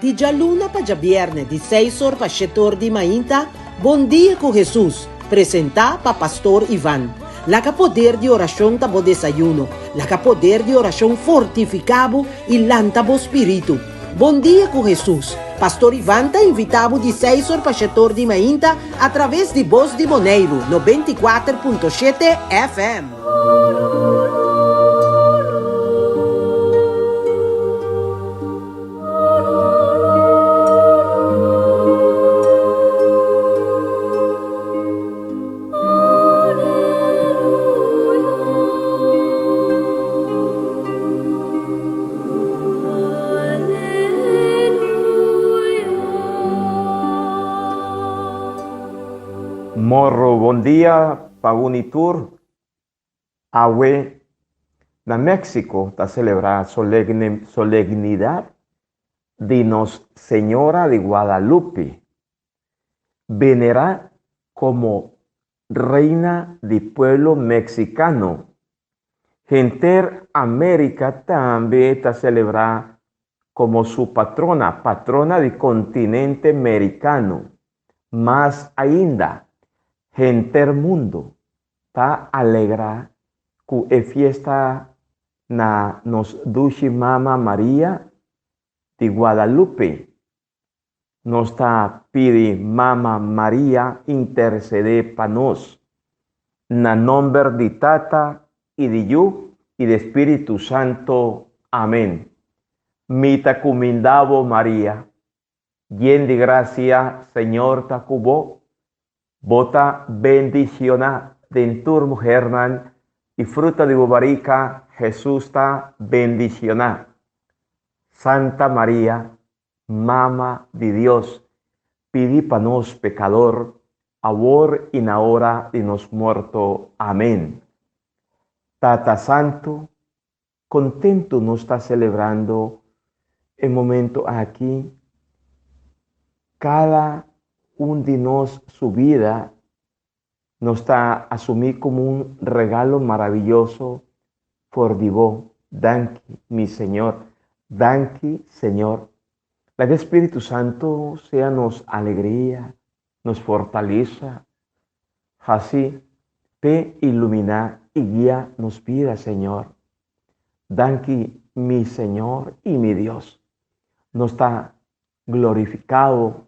Di djaluna pa djabièrnè di seis or pa shete or di mainta, Bon Dia ku Hesus, presentá pa Pastor Ivan. Laga poder di orashon ta bo desayuno. Laga poder di orashon fortifiká bo i lanta bo spiritu. Bon Dia ku Hesus, Pastor Ivan ta invitá bo di seis or pa shete or di mainta atraves di Bos di Boneiru 94.7 FM. Morro bon dia pa uni tur. Awe na Mexico ta celebra solemnidad di Nos Señora di Guadalupe, venera como Reina di pueblo Mexicano. Henter America tambe ta celebra como su patrona, patrona di continente Mericano. Mas ainda, henter mundo ta alegra ku e fiesta na nos dushi Mama Maria di Guadalupe. Nos ta pidi Mama Maria intercede pa nos. Na nomber di Tata i di Yu i di Spiritu Santo. Amen. Mi ta kuminda bo Maria, Yen di gracia, Señor ta cu bo. Bo ta bendiciona den tur muhernan y fruta di bo barica, Jesus, ta bendiciona. Santa Maria, Mama di Dios, pidi pa nos pecador, awor y na ora di nos morto. Amen. Tata Santo, Contento nos ta celebrando e momento aki. Cada un di nos su vida nos ta asumi como un regalo maravilloso for di bo. Danki, mi Señor. Danki, Señor. Laga e Spiritu Santo sea nos alegria, nos fortalesa. Hasi p'e iluminá i guia nos bida, Señor. Danki, mi Señor i mi Dios. Nos ta glorifiká bo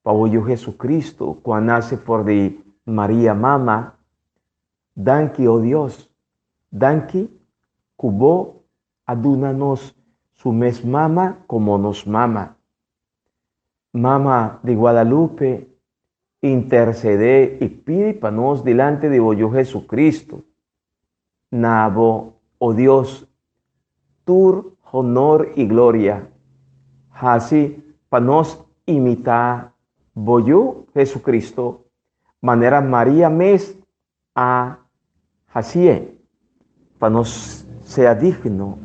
pa bo Yu Jesucristo, ku a nase for di Maria Mama. Danki, o Dios. Danki ku bo a duna nos su mes mama komo nos mama. Mama di Guadalupe, intercedé i pidi pa nos dilanti di bo Yu Jesucristo. Na bo, o Dios, tur honor i gloria. Hasi pa nos imitá bo Yu Jesucristo, manera Maria mes a hasié, pa nos sea digno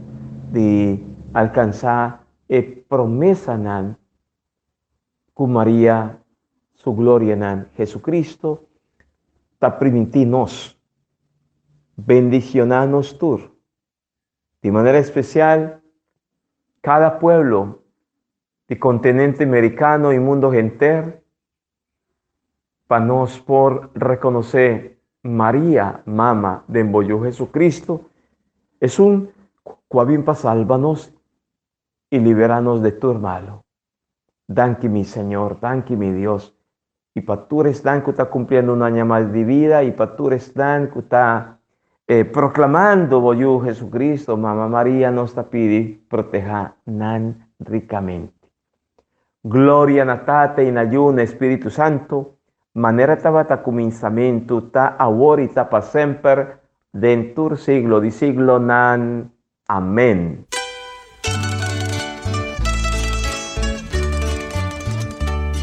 di alkansá e promesanan ku Maria su glorianan Jesucristo ta primintí nos. Bendicioná nos tur. Di manera especial, cada pueblo di continente mericano y mundo henter, pa nos por reconoce Maria, Mama den bo Yu Jesucristo, esun cu a bin pa salba nos y libera nos de tur malo. Danki mi Señor, danki mi Dios, y pa tur esnan cu ta cumpliendo un aña mas di vida y pa tur esnan cu ta proclamando bo Yu Jesucristo, Mama Maria nos ta pidi proteha nan ricamente. Gloria na Tata y na Yu na Espíritu Santo, manera tabata cuminsamentu, ta awor y ta pa semper, den tur siglo di siglonan. Amén.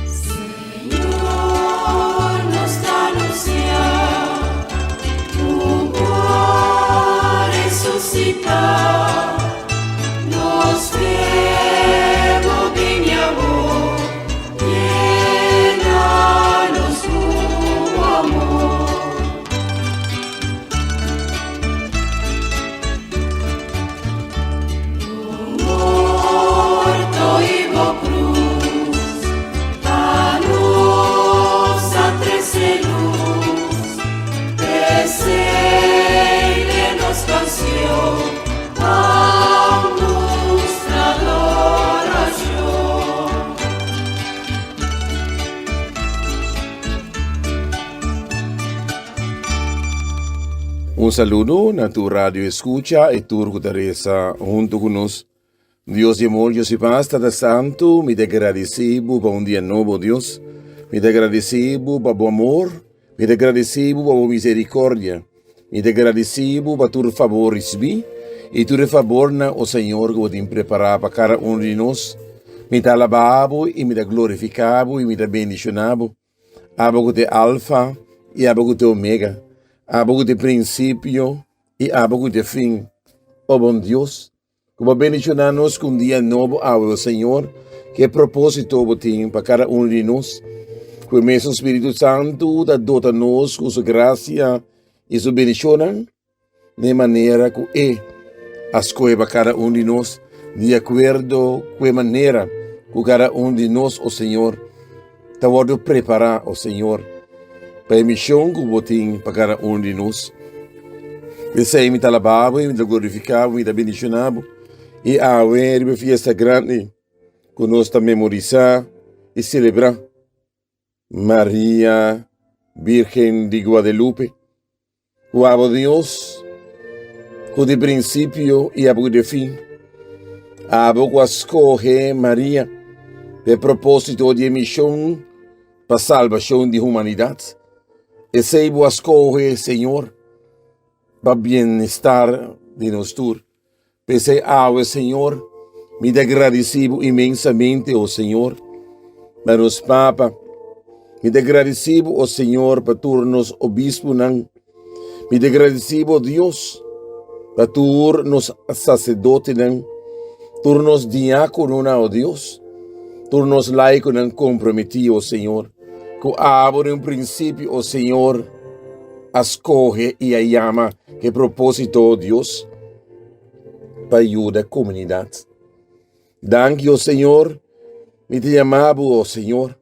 Señor nos ta anunciá cu bo a resucitá. Nos fe bo bini awor, yena nos cu bo amor. Un saludo na tur radio escucha y tur cu ta reza hunto cu nos. Dios di amor, Dios di paz, Tata Santo, mi ta agradeci bo pa un dia nobo, Dios. Mi ta agradeci bo pa bo amor, mi ta agradeci bo pa bo misericordia. Mi ta agradeci bo pa tur fabor ricibi y tur e fabornan, o Señor, cu bo tin prepara pa cada uno di nos. Mi ta alaba bo y mi ta glorifica bo y mi ta bendiciona bo. Abo ku ta e Alfa i abo ku ta e Omega, abo ku ta e prinsipio i abo ku ta e fin. O bon Dios, ku bo bendishoná nos ku un dia nobo awe, o Señor, ku e propósito bo tin pa kada un di nos, ku e mesun Spiritu Santu ta dota nos ku su grasia i su bendishonnan. N'e manera ku E a skohe pa kada un di nos, di akuerdo ku e manera ku kada un di nos, o Señor, ta wòrdu prepará, o Señor, pa e mishon ku Bo tin pa kada un di nos. P'esei mi ta alabá Bo i mi ta glorifiká Bo, mi ta bendishoná Bo. I awe riba e fiesta grandi ku nos ta memorisá i selebrá Maria Virgen di Guadelupe, Ku abo Dios, ku di prinsipio i abo ku di fin. Abo ku a skohe Maria pa e propósito di e mishon pa salbashon di humanidat. Esei bo a skohe, Señor, pa bienestar di nos tur. P'esei awe, Señor, mi ta gradisí bo inmensamente, o Señor, pa nos Papa. Mi ta gradisí bo, o Señor, pa tur nos obispunan. Mi ta gradisí bo, Dios, pa tur nos saserdotenan, tur nos diákononan, o Dios, tur nos laikonan komprometí, o Señor, ku abo den un prinsipio, o Señor, a skohe i a yama ku e propósito, o Dios, pa yuda komunidat. Danki, o Señor, mi ta yama bo, o Señor,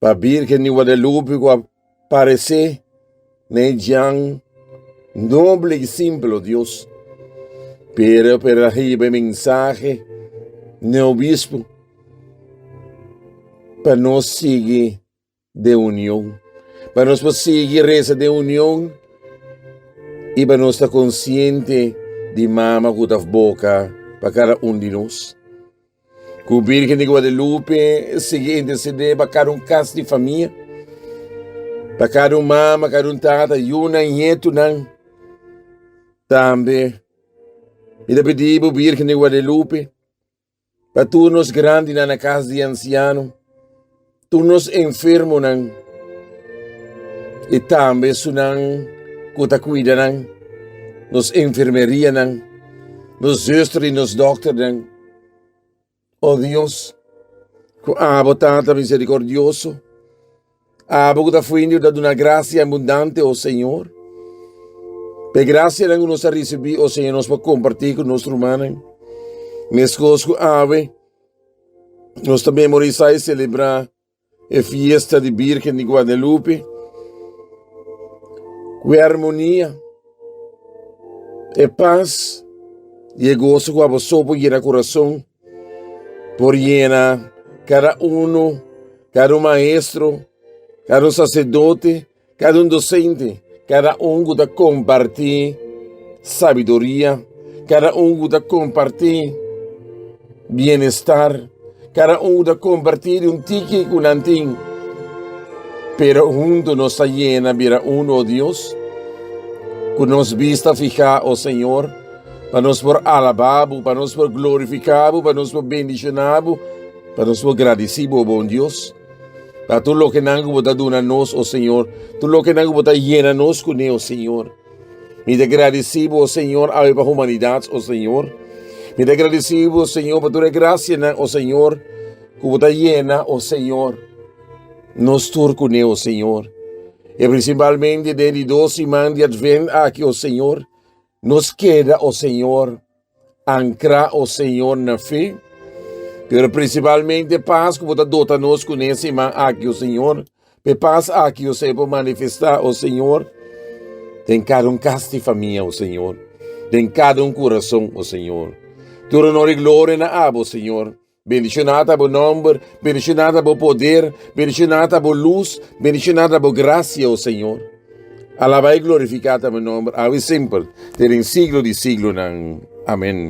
pa Virgen di Guadalupe ku a paresé na e djan noble i simpel, o Dios. Pero pero a hiba e mensahe na e obispo pa nos sigui den union. Pa nos por sigui resa den union i pa nos ta konsiente di mama ku ta boka pa kada un di nos. Ku Virgen di Guadalupe sigui intersedé pa kada un kas di famia, pa kada un mama, kada un tata, yunan, ñetunan. Tambe mi ta pidi bo Virgen di Guadalupe Pa tur nos grandinan na kas di ansiano, tur nos enfermonan i tambe esunnan ku ta kuida nan, nos enfermerianan, nos zuster i nos dòkternan. O Dios, ku abo Tata miserikordioso, Abo ku ta fuindi ta duna grasia abundante, o Señor. Pe grasianan ku nos a risibí, o Señor, nos por kompartí ku nos rumannan. Meskos ku awe, nos ta memorisá i selebrá e fiesta di Birgen di Guadalupe ku e armonia, e pas i e goso ku abo so por yena kurason. Por yena kada uno, kada un maestro, kada un sacerdote, kada un docente, kada un ku ta kompartí sabiduria, kada un ku ta kompartí bienestar, kada un ku ta kompartí di un tiki ku nan tin. Pero huntu nos ta yena bira uno, o Dios, ku nos bista fihá, o Señor, Pa nos por alabá bo, pa nos por glorifiká bo, pa nos por bendishoná bo, pa nos por gradisí bo, bon Dios. Pa tur loke nan ku bo ta duna nos, o Señor, tur loke nan ku bo ta yena nos kuné, o Señor. Mi ta gradisí bo, o Señor, awe pa humanidat, o Señor. Mi ta gradisí bo, Señor, pa tur e grasianan, o Señor, ku bo ta yena, o Señor, nos tur kuné, o Señor. I prinsipalmente den di dos siman di Advent aki, o Señor, Nos keda, o Señor, ankrá, o Señor, na fe, pero prinsipalmente pas ku bo ta dota nos kuné e siman aki, o Señor, pa e pas aki, o Señor, por manifestá, o Señor, den kada un kas di famia, o Señor, den kada un kurason, o Señor. Tur honor i gloria na abo, Señor. Bendishoná ta bo nòmber, bendishoná ta bo poder, bendishoná ta bo lus, bendishoná ta bo grasia, o Señor. Alabá i glorifiká ta bo nomber awe i semper, te den siglo di siglonan. Amén.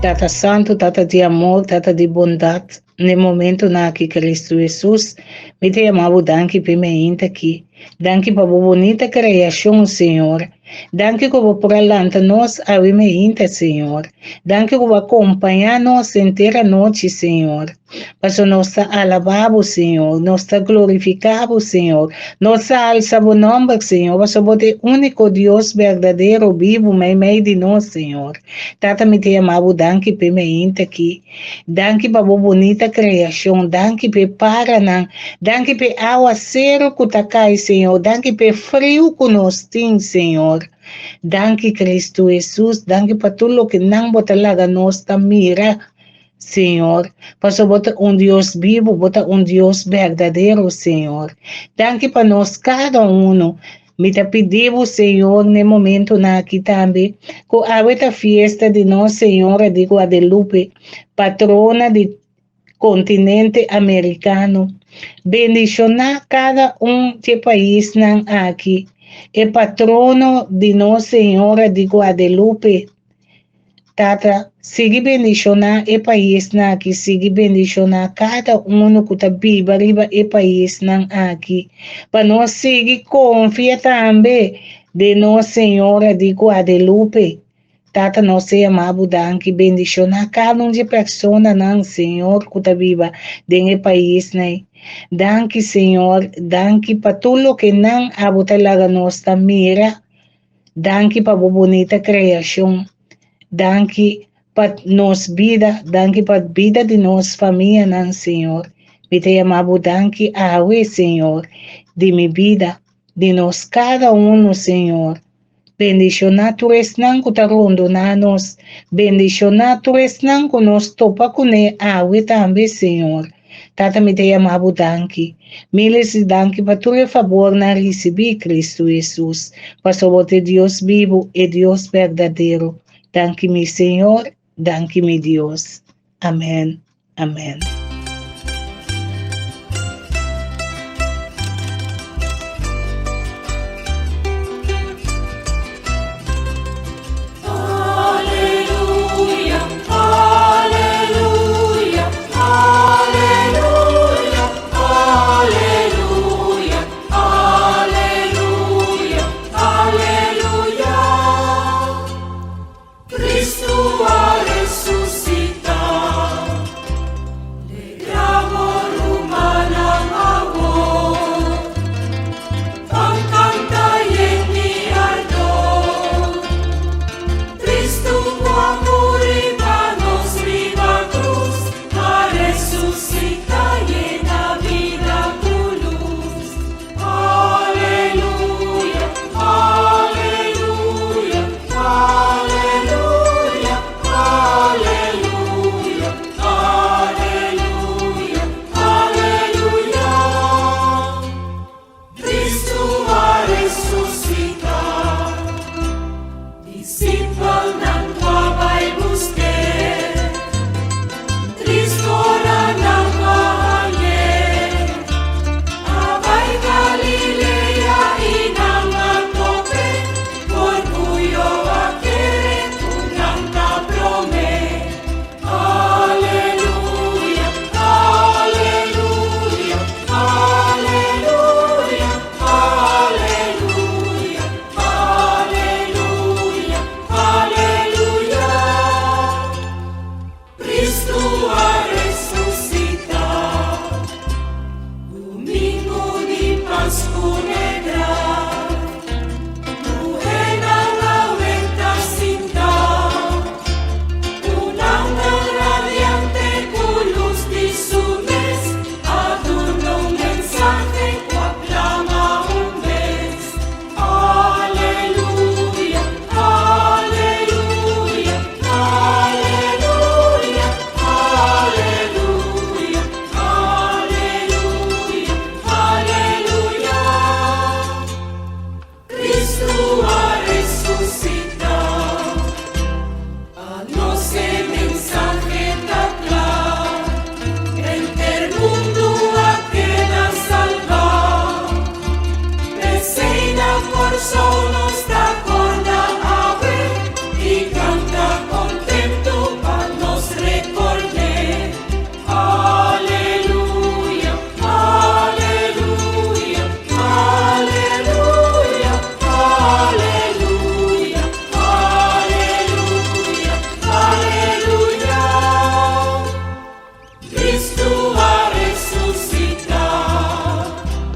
Tata Santu, Tata di amor, Tata di bondat, n'e momentonan aki Cristo Jesus, mi ta yama bo danki p'e meinta aki. Danki pa bo bunita creacion, Señor. Danki cu bo por a lanta nos awe meinta, Señor. Danki cu bo a compaña nos henter anochi, Señor. Pasobra nos ta alabá bo, Señor, nos ta glorifiká bo, Señor, nos ta alsa bo nòmber, Señor, pasobra bo ta e úniko Dios berdadero bibu meimei di nos, Señor. Tata, mi ta yama bo danki p'e meinta akí. Danki pa bo bunita kreashon, danki p'e paranan, danki p'e awaseru ku ta kai, Señor, danki p'e friu ku nos tin, Señor. Danki, Kristu Hesus, danki pa tur loke nan bo ta laga nos ta mira. Señor, pasobra bo ta un Dios bibu, bo ta un Dios berdadero, Señor. Danki pa nos kada uno. Mi ta pidi bo, Señor, n'e momentonan aki tambe, ku awe ta fiesta di nos Señora di Guadelupe, patrona di kontinente amerikano. Bendishoná kada un dje paisnan aki. E patrono di nos Señora di Guadelupe, Tata, sigui bendishoná e paisnan aki, sigui bendishoná kada unu ku ta biba riba e paisnan aki, pa nos sigui konfia tambe den nos Señora di Guadelupe. Tata, nos ta yama bo danki, bendishoná kada un di e personanan, Señor, ku ta biba den e paisnan ei. Danki, Señor, danki pa tur loke nan abo ta laga nos ta mira. Danki pa bo bunita kreashon. Danki pa nos bida, danki pa bida di nos famianan, Señor. Mi ta yama bo danki awe, Señor, di mi bida, di nos kada uno, Señor. Bendishoná tur esnan ku ta rondoná nos. Bendishoná tur esnan ku nos topa kuné awe tambe, Señor. Tata mi ta yama bo danki. Miles di danki pa tur e fabornan risibí, Cristo Jesus, pasobra bo ta e Dios bibu, e Dios berdadero. Danki mi Señor, danki mi Dios. Amen, amen.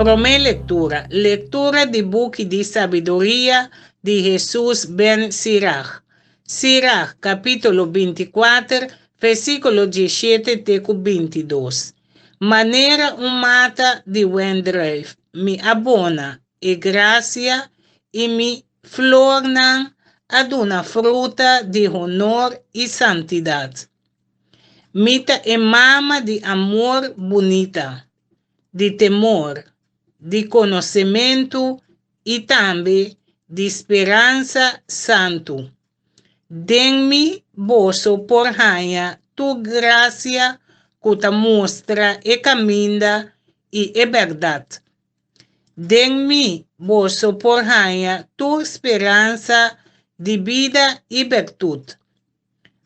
Promé lektura, Lektura di buki di Sabiduria di Hesus ben Sirach. Sirach, kapítulo bintikuater, versíkulo diesshete te ku bintidos. Manera un mata di wendrùif, mi a bona e grasia i mi flornan a duna fruta di honor i santidat. Mi ta e mama di amor bunita, di temor, di konosementu i tambe di speransa santu. Den mi boso por haña tur grasia ku ta mustra e kaminda i e bèrdat. Den mi boso por haña tur speransa di bida i bertut.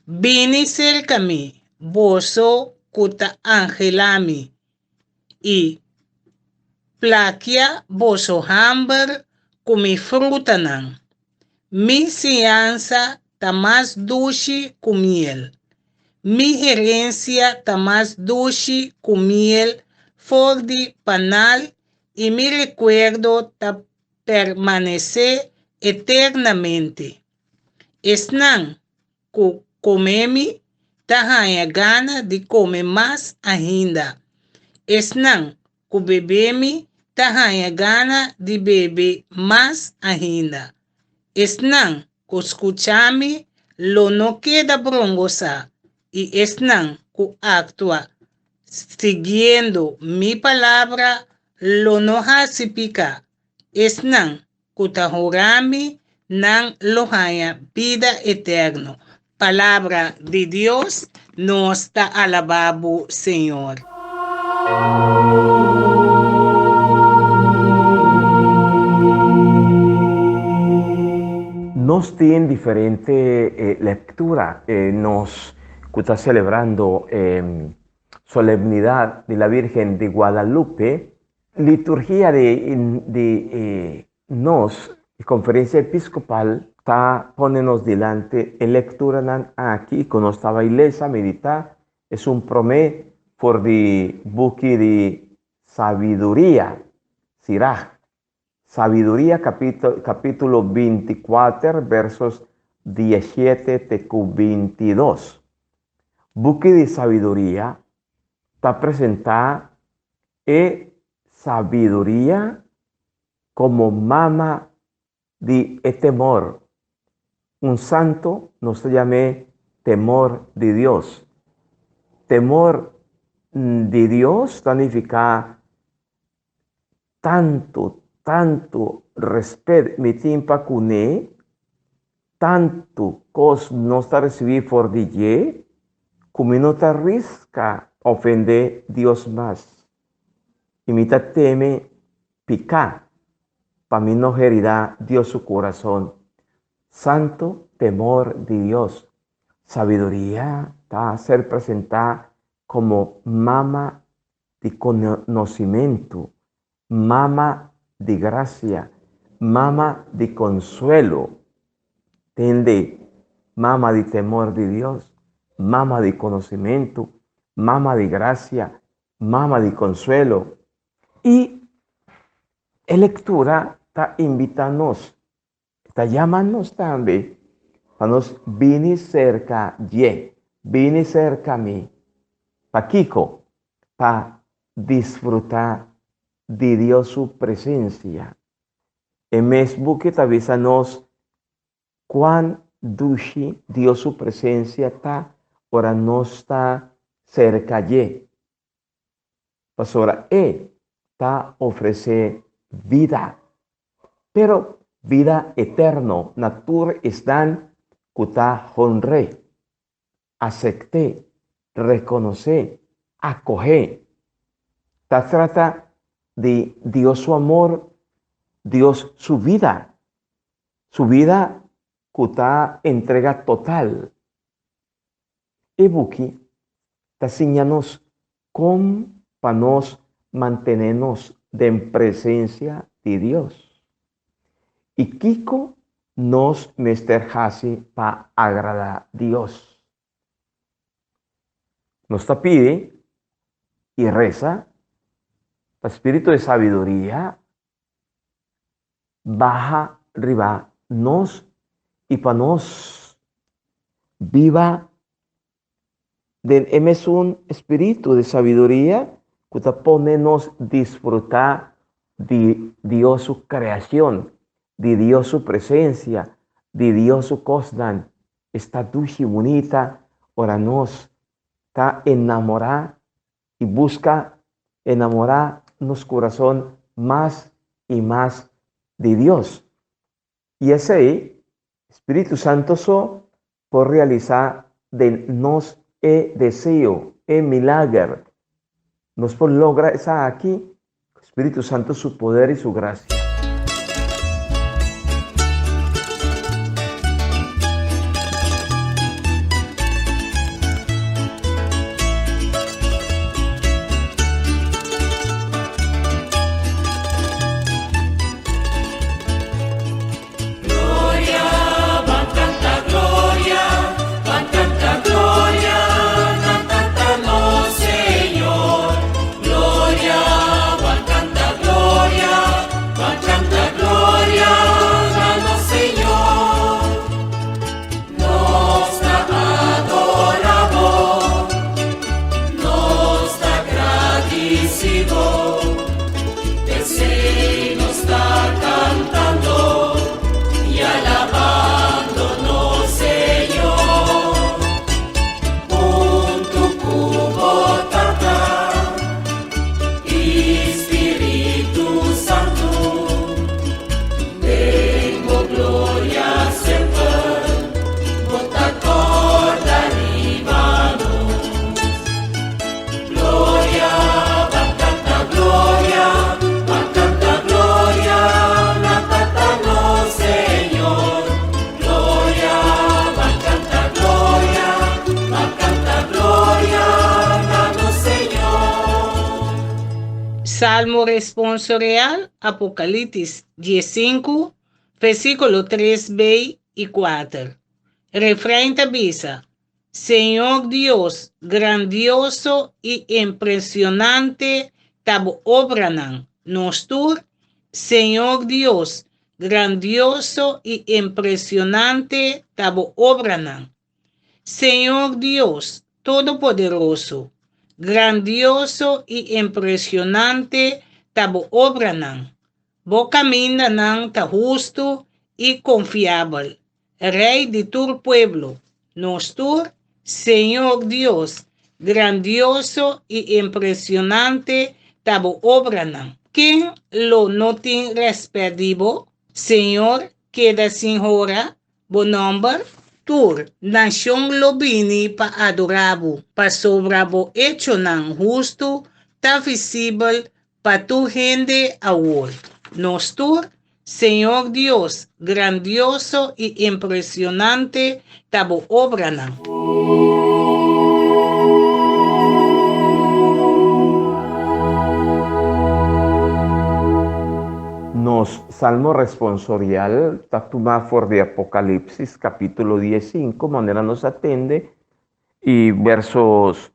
Bini serka mi, boso ku ta anhelá mi, i plakia boso hamber ku mi frutanan. Mi siñansa ta mas dushi ku miel, mi herensia ta mas dushi ku miel for di panal i mi rekuerdo ta permanesé eternamente. Esnan ku kome mi ta haña gana di kome mas ainda. Esnan ku bebe mi ta haña gana di bebe mas ainda. Esnan ku skucha mi lo no keda brongosá, i esnan ku aktua siguiendo mi palabra lo no hasi piká. Esnan ku ta hora mi, nan lo haña bida eterno. Palabra di Dios, nos ta alabá bo, Señor. Nos tin diferente lectura nos cu ta celebrando solemnidad di la Virgen di Guadalupe. Liturgia di di nos Conferencia Episcopal ta pone nos dilanti e lecturanan aki cu nos ta bay lesa, medita, esun prome for di buki di Sabiduria, Sirach, Sabiduria capítulo 24 versos 17 te cu 22. Buki di Sabiduria ta presenta e sabiduria komo mama di e temor. Un santo nos ta yam'é temor di Dios. Temor di Dios ta nifiká tantu, tantu rèspèt mi tin pa kuné, tantu kos nos ta risibí for di dje, ku mi no ta riska ofendé Dios mas. I mi ta teme piká pa mi no heridá Dios su kurason. Santu temor di Dios. Sabiduria ta ser presentá komo mama di konosimentu, mama di grasia, mama di konsuelo. Tende, mama di temor di Dios, mama di konosimentu, mama di grasia, mama di konsuelo. I e lektura ta invitá nos Ta yama nos tambe pa nos bini serka dje, bini serka mi. Pakiko? Pa disfrutá di Dios su presensia. E mes buki ta bisa nos kuan dushi Dios su presensia ta ora nos ta serka dje. Pasobra e ta ofresé bida, pero bida eterno na tur esnan ku ta honr'é, asekt'é, rekonos'é, akoh'é. Ta trata di Dios su amor, Dios su bida, su bida ku ta entrega total. E buki ta siña nos kon pa nos mantené nos den presensia di Dios i kiko nos mester hasi pa agradá Dios. Nos ta pidi i resa. Pa spiritu di sabiduria baha riba nos i pa nos biba den e mesun spiritu di sabiduria ku ta pone nos disfrutá di Dios su kreashon, di Dios su presensia, di Dios su kosnan. Esta dushi bunita ora nos ta enamorá i buska enamorá nos kurason mas i mas di Dios. I esei Spiritu Santo so por realisá den nos e deseo, e milager. Nos por logra esaki ku Spiritu Santo su poder i su grasia. Salmo responsorial, Apocalipsis 15, versículo 3b i 4. Refrein ta bisa, Señor Dios, grandioso i impresionante ta bo obranan. Nos tur, Señor Dios, grandioso i impresionante ta bo obranan. Señor Dios Todopoderoso, grandioso i impresionante ta bo obranan. Bo kamindanan ta hustu i konfiabel, Rei di tur pueblo. Nos tur, Señor Dios, grandioso i impresionante ta bo obranan. Ken lo no tin rèspèt di bo, Señor, keda sin hora bo nòmber? Tur nashon lo bini pa adorá bo, pasobra bo echonan hustu ta visibel Pa tur hende awor. Nos tur, Señor Dios, grandioso i impresionante ta bo obranan. Nos salmo responsorial ta tumá for di Apocalipsis capítulo 15, manera nos a tende, i versos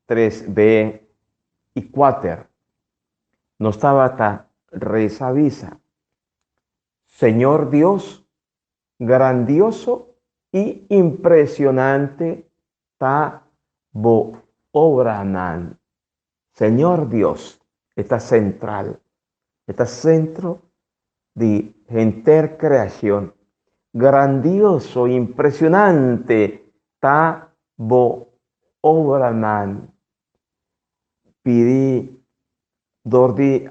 3b i kuater. Nos tabata resa bisa, Señor Dios, grandioso i impresionante ta bo obranan. Señor Dios, e ta sentral, e ta sentro di henter kreashon. Grandioso, impresionante ta bo obranan. Pidi dor di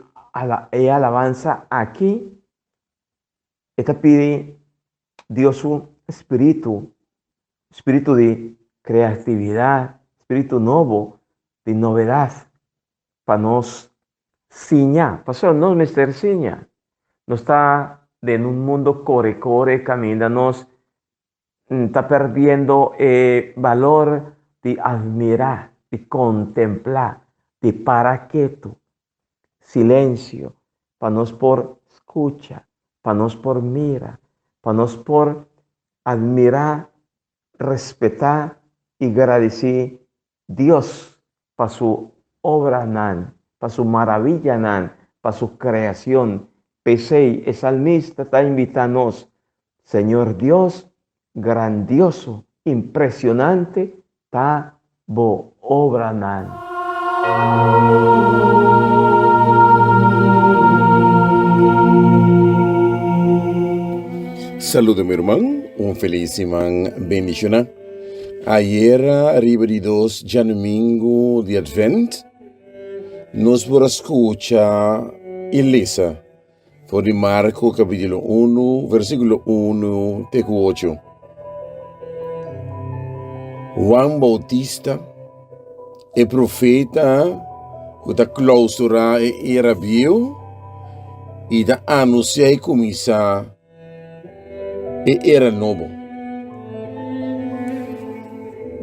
e alabansa aki, e ta pidi Dios su spiritu, spiritu di kreatividat, spiritu nobo, di novedat, pa nos siña. Pasobra nos mester siña. Nos ta den un mundo kore kore kaminda nos ta perdiendo e balor di admirá, di kontemplá, di para ketu, silensio, pa nos por skucha, pa nos por mira, pa nos por admirá, respetá i gradisí Dios pa su obranan. pa su maravillanan, pa su creacion. P'esei e salmista ta invitá nos, Señor Dios, grandioso, impresionante ta bo obranan. Saludo mi ruman, un feliz siman bendiciona. Ayera riba di dos djanumingu di Advent, nos por a scucha y lesa for di Marco capítulo 1, versículo 1 te cu 8. Juan Bautista, e profeta cu ta clausura e era bieu y ta anuncia y cuminsa E era nobo.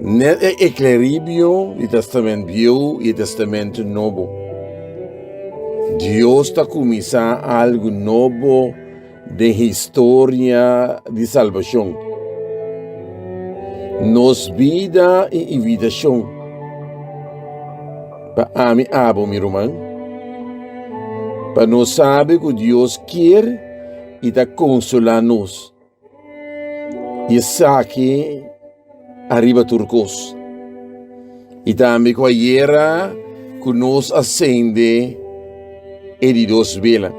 Net e ekleribio di Testament Bieu i e Testament Nobo. Dios ta kuminsá algu nobo den historia di salbashon. Nos bida i invitashon pa ami abo mi ruman, pa nos sabi ku Dios kier i ta konsolá nos. I esaki ariba tur kos. I tambe ku ayera ku nos a sende e di dos bela.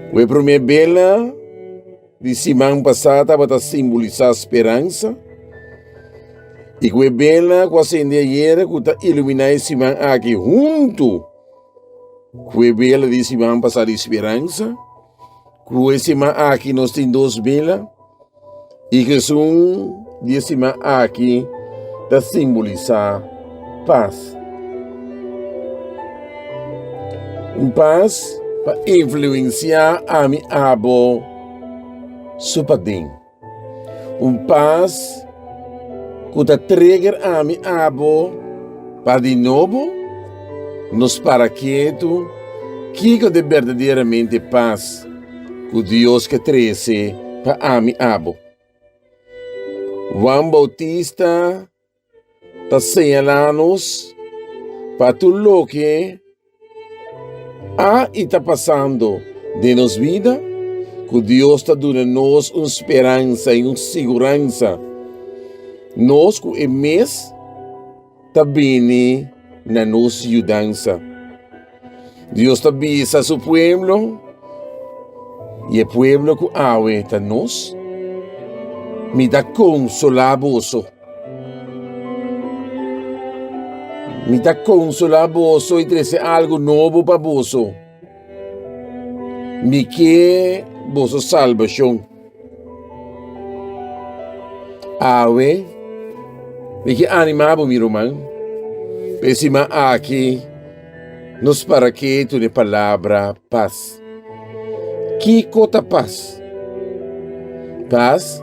Ku e promé bela di siman pasá tabata simbolisá speransa, i ku e bela ku a sende ayera ku ta iluminá e siman aki huntu Ku e bela di siman pasá di speransa, ku e siman aki nos tin dos bela, i ku esun di e siman aki ta simbolisá pas. Un pas pa influensiá ami abo su paden. Un pas ku ta trigger ami abo pa di nobo nos para ketu kiko ta berdaderamente pas ku Dios ke trese pa ami abo. Juan Bautista ta señalá nos pa tur loke a i ta pasando den nos bida, ku Dios ta duna nos un speransa i un siguransa. Nos ku e mes ta bini na nos yudansa. Dios ta bisa su pueblo, i e pueblo ku awe ta nos, Mi ta konsolá boso. Mi ta konsolá boso i trese algu nobo pa boso. Mi ke boso salbashon. Awe, mi ke animá bo, mi ruman, pa e siman aki nos para ketu den e palabra pas. Kiko ta pas? Pas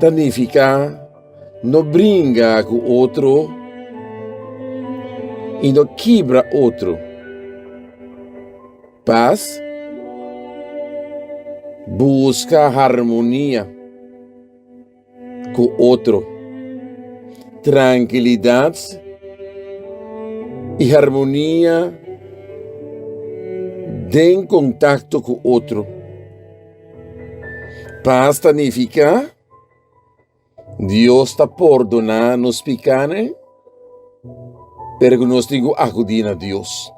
ta nifiká no bringa ku otro i no kibra otro. Pas buska harmonia ku otro, trankilidat i harmonia den kontakto ku otro. Pas ta nifiká Dios ta pordoná nos pikánan, pero ku nos tin ku akudí na Dios.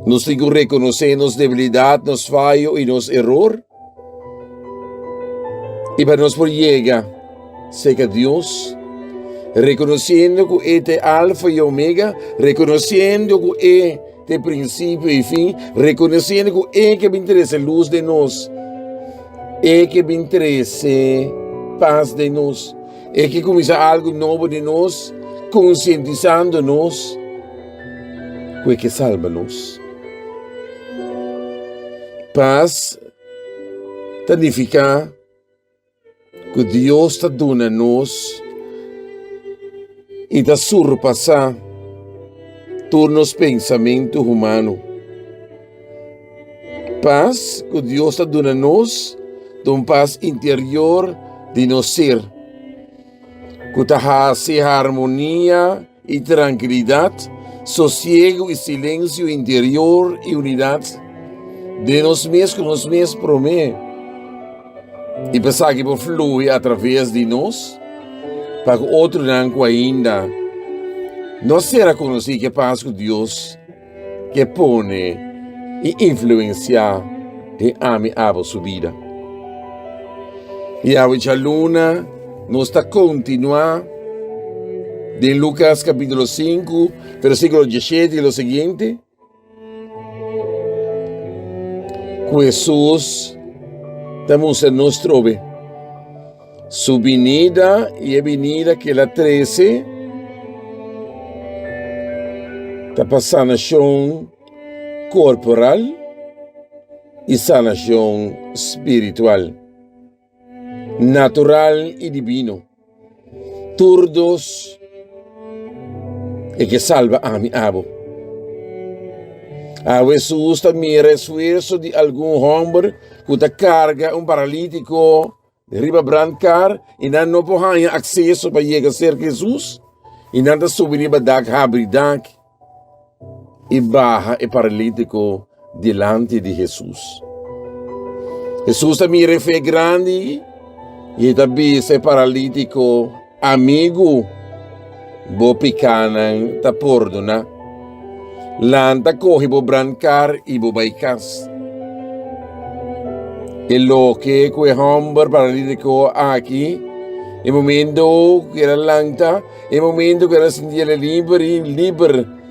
Nos tin ku rekonosé nos debilidat, nos fayo i nos eror. I pa nos por yega serka Dios, rekonosiendo ku E ta e Alfa i Omega, rekonosiendo ku E ta e prinsipio i fin, rekonosiendo ku E ke bin trese lus den nos. E ke bin trese pas den nos. E ke kuminsá algu nobo den nos, konsientisando nos ku e ke salba nos. Pas ta nifiká ku Dios ta duna nos i ta surpasá tur nos pensamentu humano. Pas ku Dios ta duna nos ta un pas interior di nos ser, ku ta hasi harmonia i trankilidat. Sosiego i silensio interior i unidat den nos mes ku nos mes promé. I pa esaki por flui atraves di nos pa ku otronan ku ainda no sera konosí ke pas ku Dios ke pone i influensiá den ami abo su bida. I awe djaluna nos ta kontinuá den Lukas kapítulo 5, versíkulo 17 i lo siguiente. Ku Hesus ta mustra nos trobe su binida i e binida ku el a trese ta pa sanashon korporal i sanashon spiritual. Natural i dibino. Tur dos e ke salba ami abo. Awe Hesus ta mira esfuerso di algun homber ku ta karga un paralítiko riba brandkar i nan no por haña akseso pa yega serka Hesus i nan ta subi riba dak habri dak. i baha e paralítiko dilanti di Hesus. Hesus ta mira e fe grandi i e ta bisa e paralítiko, Amigu, bo pikánan ta pordoná. Lanta kohe bo brankar i bo bai kas. E loke ku e hòmber paralítiko aki, e momento ku el a lanta, E momento ku el a sinti el liber i liber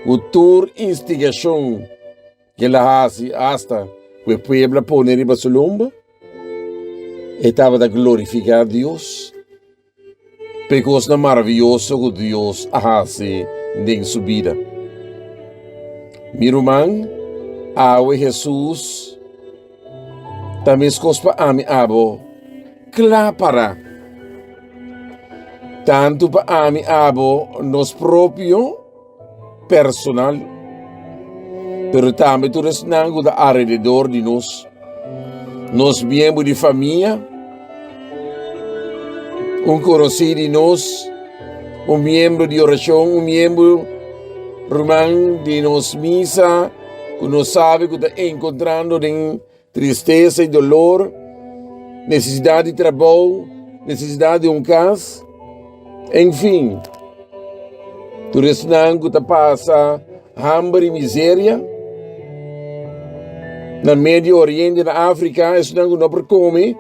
ku tur instigashon ku el a hasi asta ku e pueblo a pone riba su lomba, e tabata glorifiká Dios pa e kosnan maravioso ku Dios a hasi den su bida. Mi ruman, awe Hesus ta meskos pa ami abo kla para. Tantu pa ami abo nos propio personal, pero tambe tur esnan ku ta alrededor di nos, nos miembro di famia, un konosí di nos, un miembro di orashon, un miembro ruman di nos misa ku nos sabe ku ta enkontrando den Tristesa i dolor, nesesidat di trabou, nesesidat di un kas, enfin, tur esnan ku ta pasa hamber i miseria na Medio Oriente, na Afrika, esnan ku no por kome,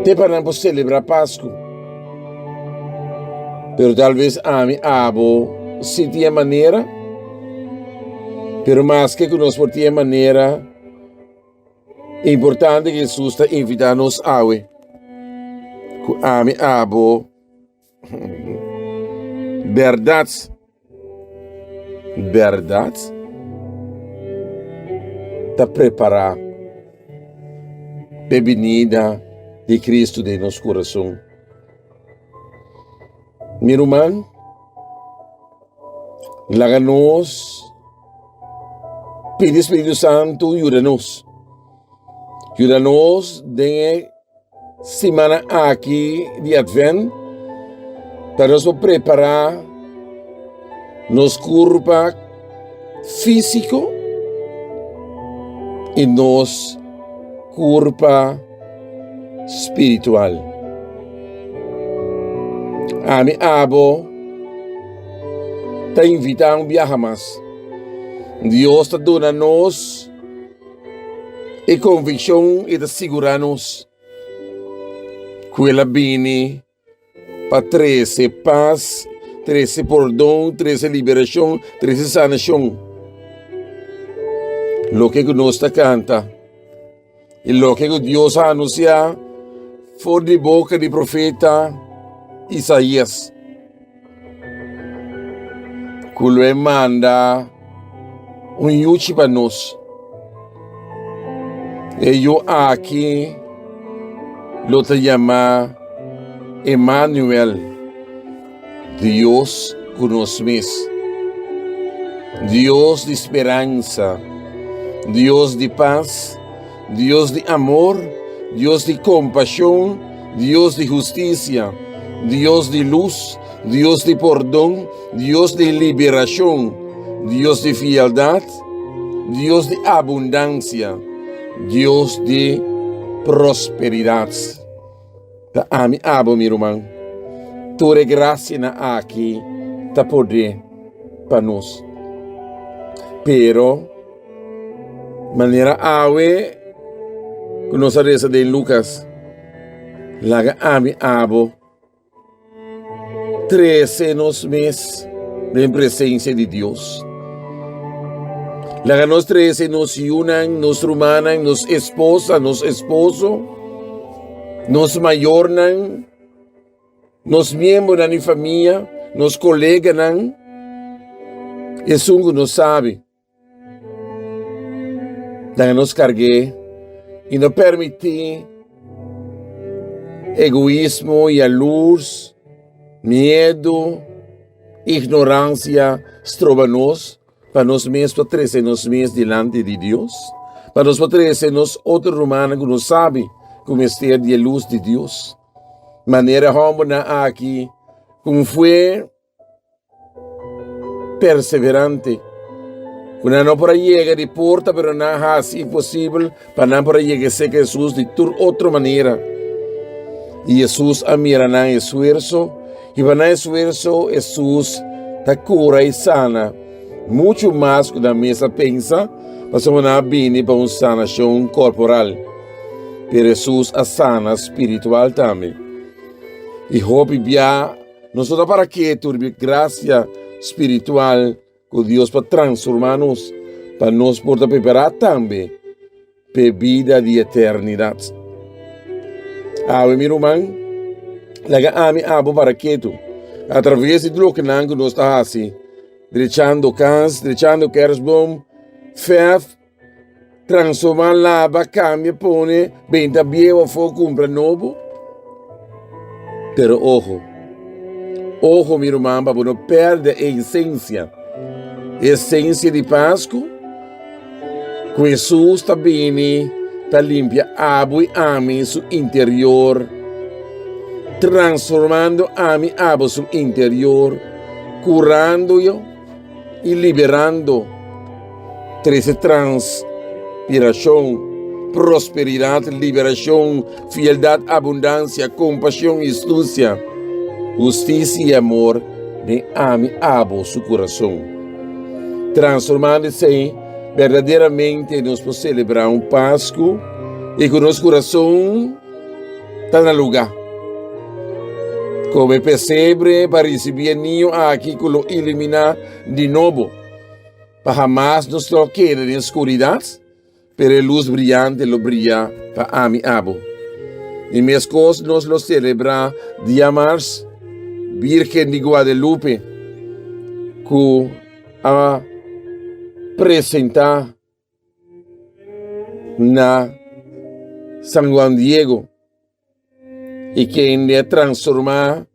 te pa nan por selebrá Pasku. Pero tal bes ami, abo, si tin e manera. Pero maske ku nos por tin e manera importante ku Hesus ta invitá nos awe, ku ami abo bèrdat, bèrdat ta prepará p'e binida di Kristu den nos kurason. Mi ruman. Laga nos pidi Spiritu Santu yuda nos. Yuda nos den e simana aki di Advent pa nos por prepara nos kurpa físiko i nos kurpa spiritual. Ami abo ta invitá un biaha mas. Dios ta duna nos e konvikshon i ta sigurá nos ku el a bini pa trese pas, trese pordon, trese liberashon, trese sanashon. Loke ku nos ta kanta i loke ku Dios a anunsiá for di boka di profeta Isaías, ku lo e manda un yuchi pa nos. E yu aki lo ta yamá Emanuel, Dios ku nos mes, Dios di speransa, Dios di pas, Dios di amor, Dios di kompashon, Dios di hustisia, Dios di lus. Dios di pordon, Dios di liberashon, Dios di fieldat, Dios di abundansia, Dios di prosperidat. Ta ami abo, mi ruman. Tur e grasianan aki ta poder pa nos. Pero, manera awe ku nos a resa den Lukas, laga ami abo trese nos mes den presensia di Dios. Laga nos trese nos yunan, nos rumannan, nos esposa, nos esposo, nos mayornan, nos miembronan di famia, nos koleganan, esun ku nos sabi. Laga nos karg'é i no permití egoismo, yalurs, miedu, ignoransia stroba nos pa nos mes por trese nos mes dilanti di Dios, pa nos por trese nos otro rumannan ku no sabi ku mester di e lus di Dios. Manera hòmbernan aki ku fue perseverante ku nan no por a yega di porta pero nan a hasi imposibel pa nan por a yega serka Hesus di tur otro manera. I Hesus a mira nan esfuerso i pa nan esfuerso Hesus ta kura i sana muchu mas ku nan mes a pensa pasobra nan a bini pa un sanashon korporal pero Hesus a sana spiritual tambe. I hopi bia Nos no ta para ketu riba e grasia spiritual ku Dios pa transformá nos, pa nos por ta prepará tambe pa e bida di eternidat. Awe mi ruman, laga ami abo para ketu atraves di lokenan ku nos ta hasi, drechando kas, drechando kerstboom, fèf, Transformá, laba, kambia, pone, benta bieu afó, kumpra nobo. Pero ojo, ojo mi ruman pa bo no pèrdè e esensia, e esensia di Pasku ku Hesus ta bini ta limpia abo i ami su interior, transformando ami abo su interior, kurando yo. i liberando trese transpirashon, prosperidat, liberashon, fieldat, abundansia, kompashon, hustusia, hustisia i amor den ami abo su kurason. Transformando esei, berdaderamente nos por selebrá un Pasku i ku nos kurason ta na lugá. Kome pesebre pa risibí e niño aki ku lo iluminá di nobo, pa hamas nos lo keda den skuridat, pero e lus briante lo bria pa ami abo. I meskos nos lo selebrá diamars Bírgen di Guadelupe ku a presentá na San Juan Diego i kende a transformá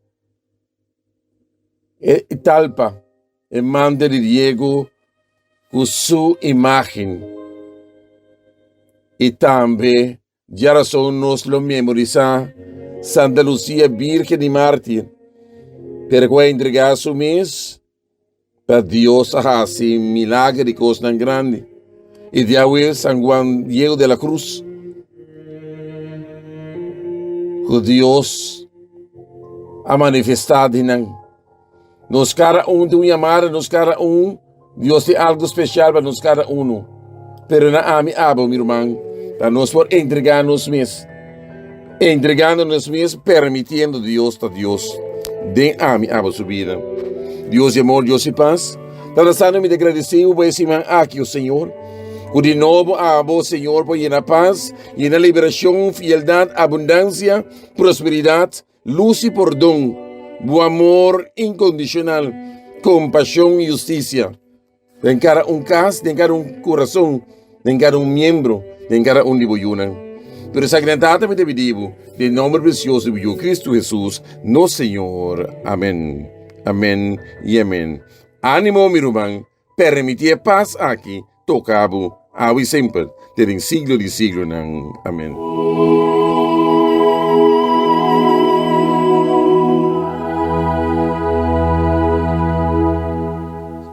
e talpa, e mantel di Diego ku su imágen. I tambe djarason nos lo memorisá Santa Lucia Bírgen i Mártir, pero ku a entregá su mes Pa Dios a hasi milager i kosnan grandi. I di awe San Juan Diego de la Cruz, ku Dios a manifestá di nan. Nos kada un tin un yamada, nos kada un, Dios tin algu spesial pa nos kada uno. Pero na ami abo, mi ruman, pa nos por entregá nos mes. Entregando nos mes, permitiendo Dios ta Dios den ami abo su bida. Dios di amor, Dios di paz, Tata Santo, mi ta agradecido pa e siman aki, o Señor, ku di nobo abo, Señor, por yena paz, yena liberacion, fieldad, abundancia, prosperidad, luz y pordon, bo amor incondicional, compasión y justicia. Den kada un kas, den kada un kurason, den kada un miembro, den kada un di bo yunan. Pero esaki nan Tata mi ta pidi bo, den nomber presioso di bo Yu Cristo Jesus, nos Señor. Amen. Amen y amen. Animo mi ruman, permiti e pas aki toka bo awe y semper, te den siglo di siglonan. Amen.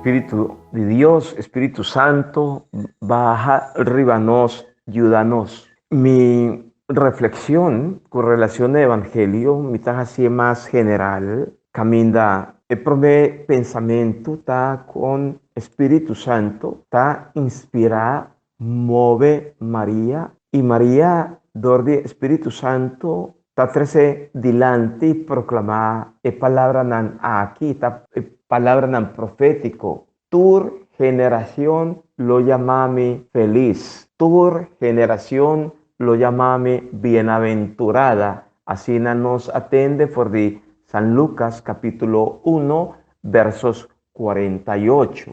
Spiritu di Dios, Spiritu Santo, baha riba nos, yuda nos. Mi reflexion ku relacion na Evangelio mi ta hacié mas general, caminda e prome pensamentu ta con Spiritu Santo ta inspira, move Maria, y Maria dor di Spiritu Santo ta trece dilanti proclama e palabranan aki, ta e palabranan profetico, Tur generacion lo yama mi felis, tur generacion lo yama mi bienaventurada, asina nos a tende for di San Lucas capitulo uno versos 48.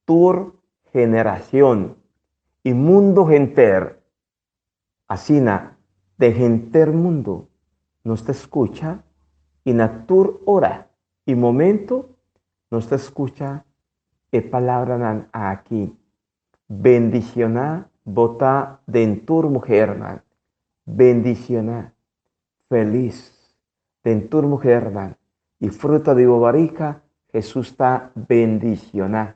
Tur generacion y mundo henter. Asina, den henter mundu nos ta skucha i na tur ora i momento nos ta skucha e palabranan aki, Bendishoná bo ta den tur muhernan, bendishoná, felis, den tur muhernan, i fruta di bo barika, Hesus ta bendishoná.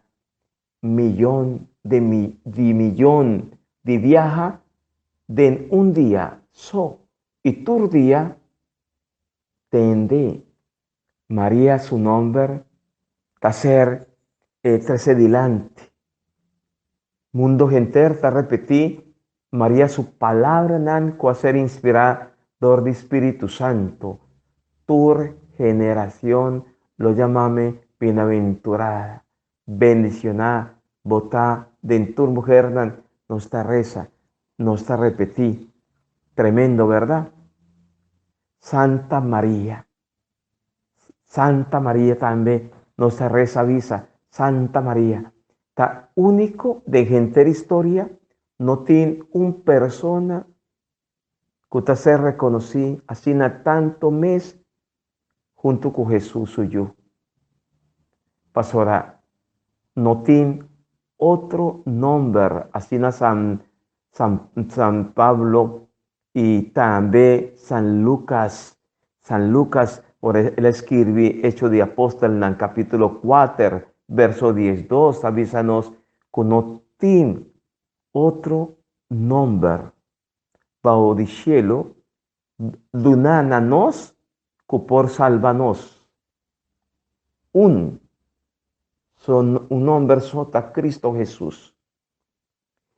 Miyon de mi di miyon di biaha den un dia so i tur dia tende Maria su nomber ta ser trece dilanti. Mundo henter ta repeti Maria su palabranan cu a ser inspira dor di Spiritu Santo, Tur generacion lo yamame bienaventurada. Bendicioná bo ta den tur muhernan nos ta reza, nos ta repetí. Tremendo, verdad? Santa Maria. Santa Maria tambe nos ta reza bisa, Santa Maria. Ta único den henter historia no tin un persona cu ta ser reconocí asina tanto mes hunto cu Hesus su Yu. Pasobra no tin otro nomber, asina San, San, San Pablo y tambe San Lucas, San Lucas ora el a skirbi Hecho di Apostelnan capítulo 4 verso 12 ta bisa nos cu no tin otro nomber bao di cielo duná na nos ku por salba nos. Un so un nomber so ta Cristo Jesús.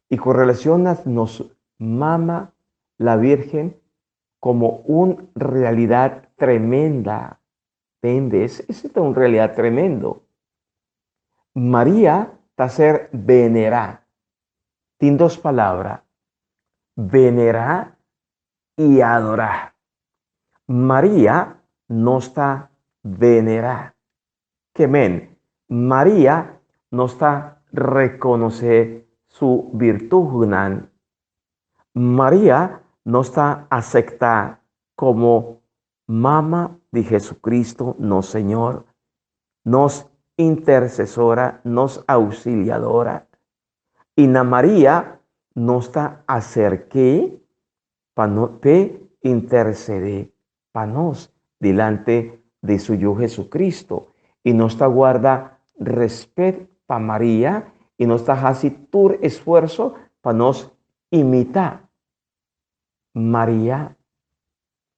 Y con relación a nos mama la Virgen como un realidad tremenda. ¿Entiendes? Esa es una realidad tremendo. María ta ser venerá. Tin dos palabra. Venerá y adorá. María nos ta venerá. Ke men, María nos ta rekonosé su virtutnan. María nos ta aceptá komo Mama di Jesucristo nos Señor, nos intercesora, nos auxiliadora. I na Maria nos ta aserk'é pa no p'e intercedé pa nos dilante di su Yu Jesucristo. I nos ta guarda respet pa Maria i nos ta hasi tur esfuerso pa nos imitá Maria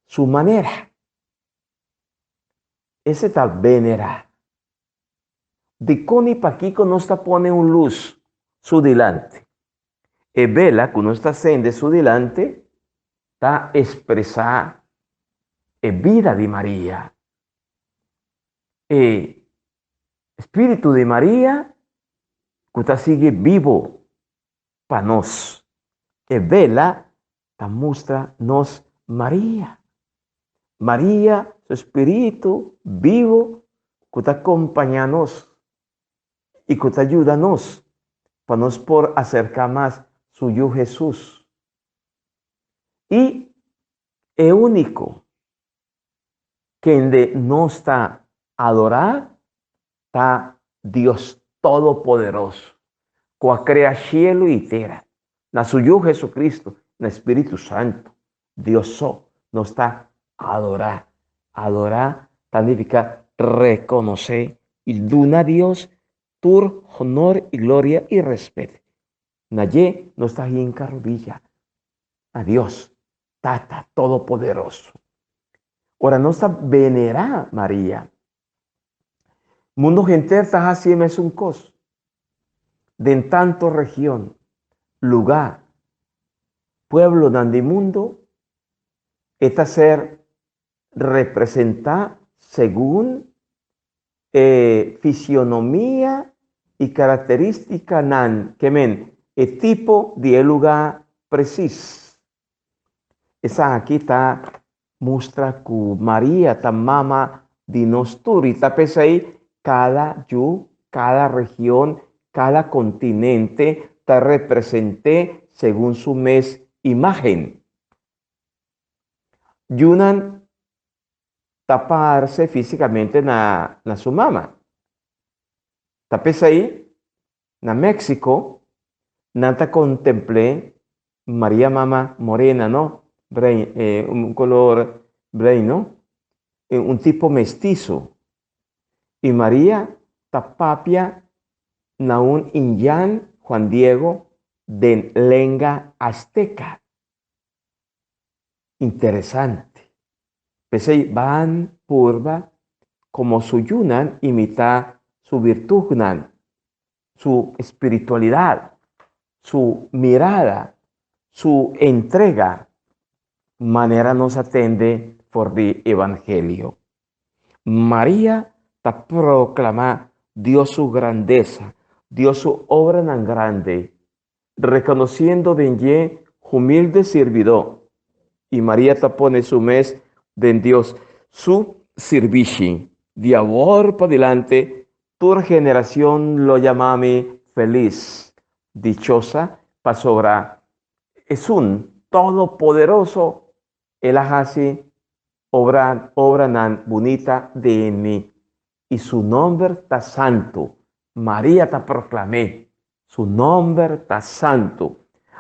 su manera. Ese ta venerá. Dikon i pakiko nos ta pone un lus su dilanti? E bela ku nos ta sende su dilanti ta ekspresá e bida di Maria. E spiritu di Maria ku ta sigui bibu pa nos. E bela ta mustra nos Maria. Maria, su spiritu bibu ku ta kompañá nos i ku ta yuda nos pa nos por aserká mas su Yu Hesus. I e úniko kende nos ta adorá ta Dios Todopoderoso, ku a krea shelu i tera, na su Yu Jesucristo, na Spiritu Santu. Dios so nos ta adorá. Adorá ta nifiká rekonosé i duna Dios. Tur honor i gloria i respet. Na dje nos ta hinka rodilla. Na Dios, Tata Todopoderoso. Ora nos ta venerá Maria, mundo henter ta hasi e mesun kos. Den tanto region, lugá, pueblonan di mundo, e ta ser representá segun e fisionomia i karakterístikanan ke men e tipo di e lugá presis. Esaki ta mustra ku Maria ta mama di nos tur i ta p'esei kada yu, kada region, kada kontinente ta represent'é segun su mes imágen. Yunan ta parse físikamente na na su mama. Ta p'esei na México nan ta kontempl'é Maria Mama Morena, no? Brein, eh, un kolor brein, no? Un tipo mestizo. I Maria ta papia na un indian Juan Diego den lenga azteca. Interesante. P'esei ban purba komo su yunan imitá su birtutnan, su espiritualidat, su mirada, su entrega, manera nos a tende for di Evangelio. Maria ta proklamá Dios su grandesa, Dios su obranan grande, rekonosiendo den dje humilde sirbidó, i Maria ta pone su mes den Dios su sirbishi. Di awor padilanti tur generacion lo yama mi felis, dichosa, pasobra Esun Todopoderoso el a haci obra obranan bunita den mi. I su nomber ta santu. Maria ta proklam'é, Su nomber ta santu.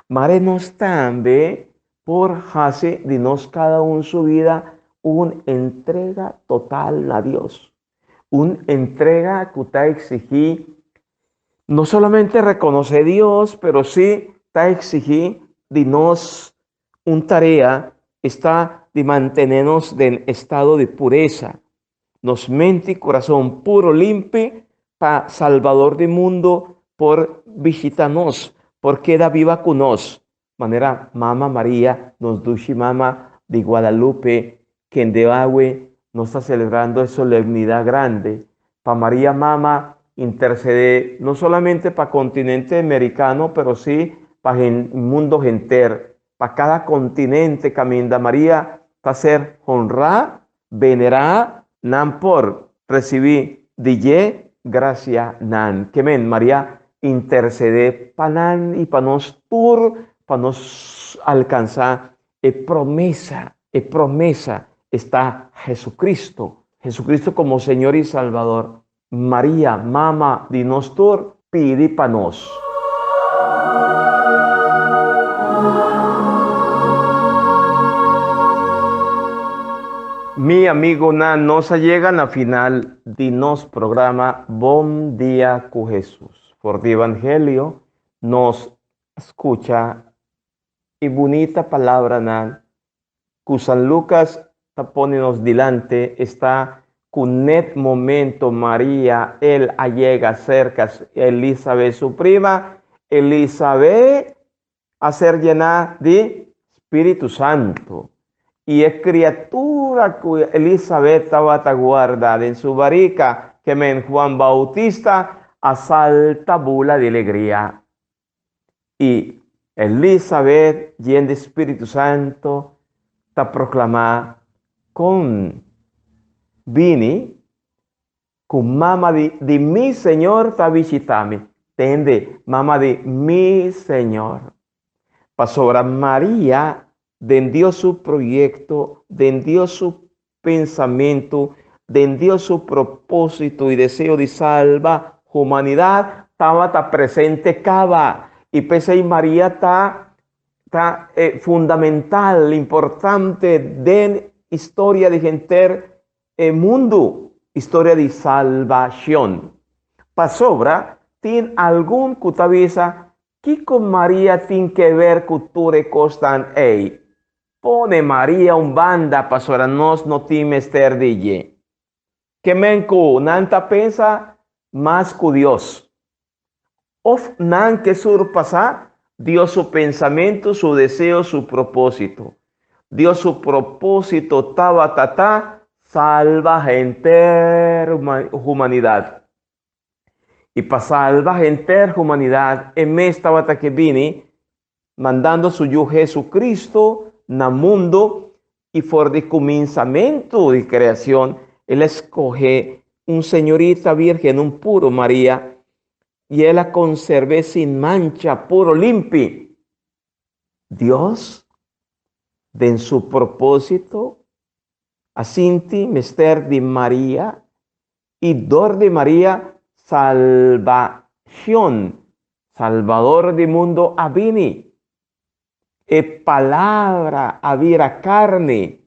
Mare nos tambe por hasi di nos kada un su bida un entrega total na Dios. Un entrega ku ta eksigí no solamente rekonosé Dios, pero sí ta eksigí di nos un tarea, esta di mantené nos den estado di puresa, nos mente i kurason puro limpi pa Salbador di mundu por bishita nos, por keda biba ku nos, manera Mama Maria, nos dushi Mama di Guadalupe, kende awe nos ta selebrando e solemnidat grandi pa Maria Mama intersedé no solamente pa kontinente merikano pero sí pa mundo henter, pa kada kontinente kaminda Maria ta ser honrá Venerá nan por recibí di dje gracia nan. Ke men, Maria intercedé pa nan i pa nos tur pa nos alcansá e promesa, e promesa esta Jesucristo, Jesucristo como Señor i Salvador. Maria, mama di nos tur, pidi pa nos. Mi amigonan, nos a yega na final di nos programa Bon Dia ku Hesus. For di Evangelio nos skucha e bunita palabranan ku San Lukas ta pone nos dilante esta ku net momento Maria el a yega serka Elisabet su prima, Elisabet a ser yená di Spiritu Santu. I e kriatura ku Elisabet tabata guarda den su barika, ke men Juan Bautista, a salta bula di alegria. I Elisabet, yen di Spiritu Santo, ta proklamá kon bini ku mama di di mi Señor ta bishitá mi. Tende, mama di mi Señor. Pasobra Maria den Dios su proyekto, den Dios su pensamentu, den Dios su propósito i deseo di salba humanidat tabata presente kaba. I p'esei Maria ta ta fundamental, importante den historia di henter e mundu, historia di salbashon. Pasobra. Tin algun ku ta bisa, Kiko Maria tin ke ber ku tur e kosnan ei? Pone Maria un banda pasobra nos no tin mester di dje. Ke men ku nan ta pensa mas ku Dios. Of nan ke surpasá Dios su pensamentu, su deseo, su propósito. Dios su propósito tabata ta salba henter humanidat. I pa salba henter humanidat e mes tabata ke bini mandando su Yu Jesucristo na mundo i for di kuminsamentu di kreashon el a skohe un señorita virgen, un puro Maria, i el a konserb'é sin mancha, puro, limpi. Dios, den su propósito, a sinti mester di Maria i dor di Maria salbashon, Salbador di mundo a bini. E Palabra a bira karni.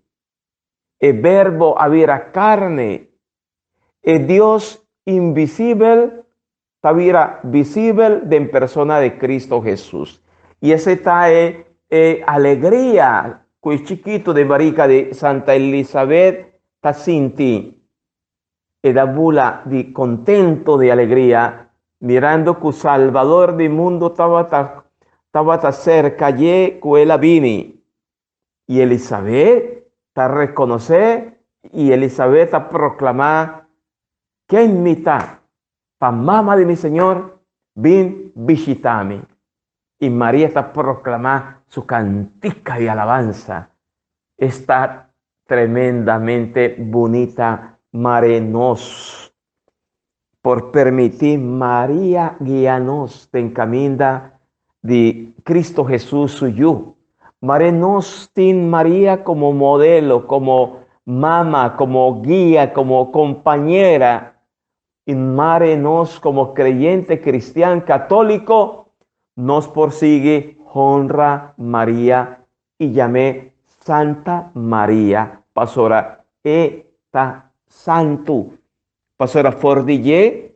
E Verbo a bira karni. E Dios invisibel ta bira visibel den persona di Cristo Hesus. I esei ta e e alegria ku e chikitu den barika di Santa Elisabet ta sinti. E ta bula di contento, di alegria, mirando cu Salvador di mundo tabata, tabata cerca dje cu el a bini. Y Elisabet ta reconoce y Elisabet ta proclama, Ken mi ta, pa mama di mi Señor bin bishita mi? Y Maria ta proclama su cantica di alabanza. Esta tremendamente bunita mare nos por permiti Maria guia nos den caminda di Cristo Jesus su Yu. Mare nos tin Maria como modelo, como mama, como guia, como compañera. Y mare nos como creyente cristian católico nos por sigui honra Maria i yam'é Santa Maria, pasobra e ta santu. Pasobra for di dje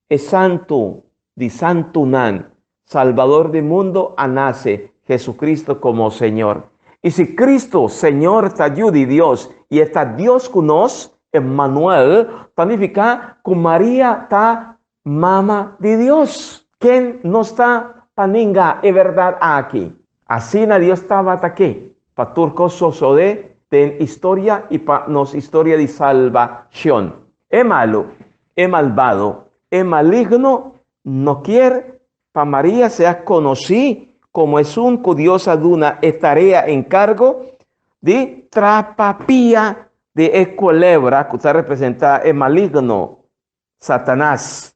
e Santu di santunan, Salbador di mundo, a nase, Jesucristo komo Señor. I si Cristo, Señor, ta Yu di Dios i e ta Dios ku nos, Emmanuel, ta nifiká ku Maria ta Mama di Dios. Ken nos ta pa ninga e berdad aki? Asina Dios tabata ke pa tur kos sosode den historia i pa nos historia di salbacion. E malu, e malbado, e maligno no kier pa Maria sea konosí komo esun ku Dios a duna e tarea enkargo di trapa pia di e kolebra ku ta representá e maligno. Satanas,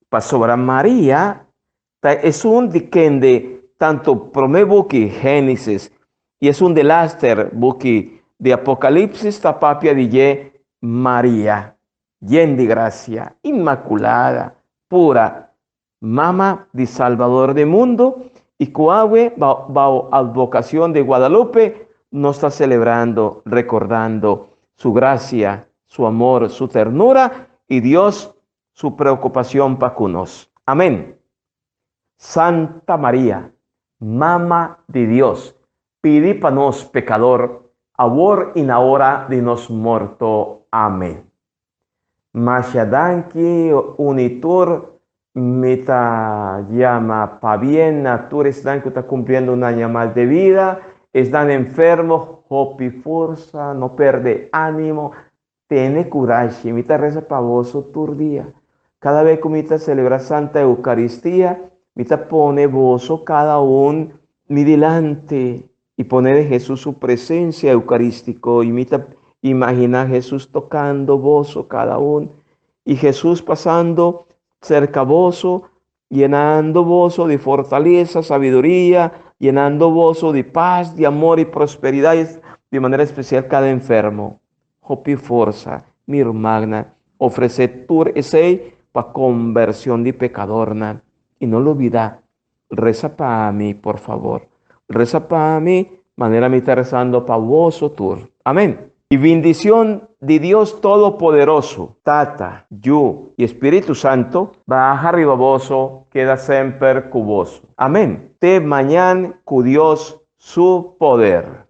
pasobra Maria ta esun di kende tantu promé buki, Génesis, i esun delaster buki di Apokalipsis ta papia di dje, Maria, yen di grasia, inmakulada, pura, mama di Salbador di mundu, i ku awe bao advokacion di Guadalupe nos ta celebrando, recordando su gracia, su amor, su ternura i Dios su preocupacion pa cu nos. Amen. Santa Maria, Mama di Dios, pidi pa nos pecador, awor i na ora di nos morto. Amen. Masha danki uni tur mi ta yama pabien na tur esnan ku ta kumpliendo un aña mas de bida, esnan enfermo hopi forsa, no perde animo, tene kurashi, mi ta resa pa boso tur dia. Kada bes ku mi ta selebrá Santa Eukaristia, mi ta pone boso kada un mi dilanti i pone den Hesus su presensia eukarístiko i mi ta imaginá Hesus tokando boso kada un i Hesus pasando serka boso, yenando boso di fortalesa, sabiduria, yenando boso di pas, di amor i prosperidat, di manera espesial kada enfermo. Hopi forsa, mi rumannan, ofresé tur esei pa kombershon di pekadornan i no lubidá Resa pa mi, por fabor. Resa pa mi manera mi ta rezando pa boso tur. Amén. I bindicion di Dios Todopoderoso, Tata, Yu i Spiritu Santo, baha riba boso, keda semper ku boso. Amen. Te mañan ku Dios su poder.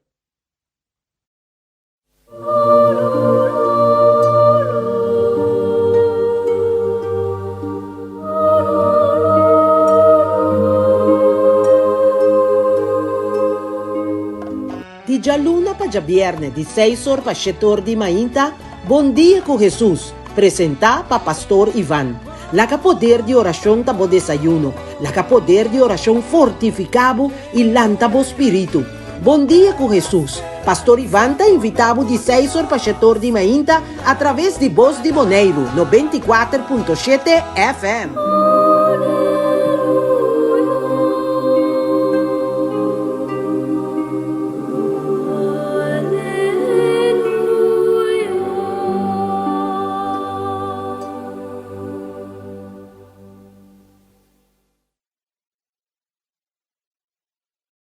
Di djaluna pa djabièrnè di seis or pa shete or di mainta, Bon Dia ku Hesus, presentá pa Pastor Ivan. Laga poder di orashon ta bo desayuno, laga poder di orashon fortifiká bo i lanta bo spiritu. Bon Dia ku Hesus, Pastor Ivan ta invitá bo di seis or pa shete or di mainta atraves di Bos di Boneiru, 94.7 FM.